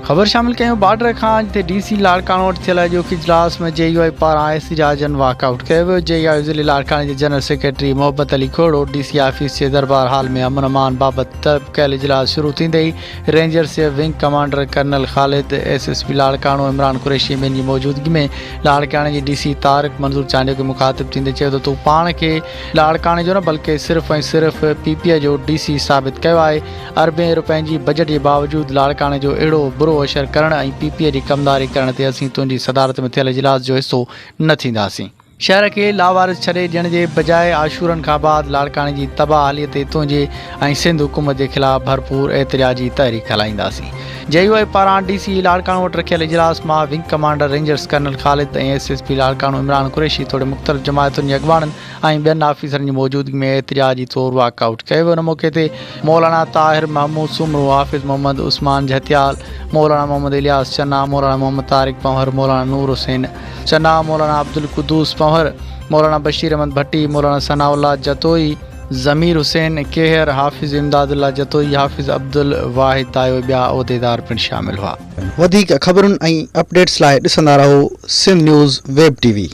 خبر شامل ڪيون بارڊر کان جتي ڊي سي لاڙڪاڻو وٽ ٿيل اڄوڪي اجلاس ۾ جي يو آء پاران احتجاجن واڪ آئوٽ ڪيو ويو. جي يو آء ضلعي لاڙڪاڻي جي general secretary Mohabbat Ali Khuhro D C office جي دربار هال ۾ امن امان بابت طلب ڪيل اجلاس شروع ٿيندي ئي رينجرز جي wing commander colonel Khalid, S S P Larkana Imran Qureshi ۽ ٻين جي موجودگي ۾ لاڙڪاڻي جي ڊي سي طارق منظور چانڊيو کي مخاطب ٿيندي چيو ته تون پاڻ کي لاڙڪاڻي جو نه بلڪه صرف ۽ صرف پي پي جو ڊي سي ثابت ڪيو آهي. اربين روپين جي بجيٽ جي باوجود لاڙڪاڻي جو اهڙو برو حشر ڪرڻ ۽ پي پي جي ڪمداري ڪرڻ تي اسين تنهنجي صدارت ۾ ٿيل اجلاس جو حصو نه ٿينداسين. شهر کي لاوارث ڇڏي ڏيڻ جي بجاء عاشورن کان بعد لاڙڪاڻي جي تباهه حالي تي تنهنجي ۽ سنڌ حڪومت جي خلاف ڀرپور احتجاجي تحريڪ هلائينداسين. جي يو آء پاران ڊي سي لاڙڪاڻو وٽ رکيل اجلاس مان wing commander rangers colonel Khalid ۽ S S P Larkana Imran Qureshi توڙي مختلف جماعتن جي اڳواڻن ۽ ٻين آفيسرن جي موجودگي ۾ احتجاجي طور واڪ آئوٽ ڪيو ويو ان موقعي تي مولانا طاهر محمود سومرو، حافظ محمد عثمان جهتيال، مولانا محمد الياس چنا، مولانا محمد طارق پنهور، مولانا نور حسين چنا، مولانا عبدالقدوس پنهور، مولانا بشير احمد ڀٽي، مولانا ثناء الله جتوئي، ضمير حسين ڪيهر، حافظ امداد الله جتوئي، حافظ عبدالواحد دايو ۽ ٻيا عهديدار پڻ شامل هئا. وڌيڪ خبرن ۽ اپڊيٽس لاء ڏسندا رهو Sindh news web T V.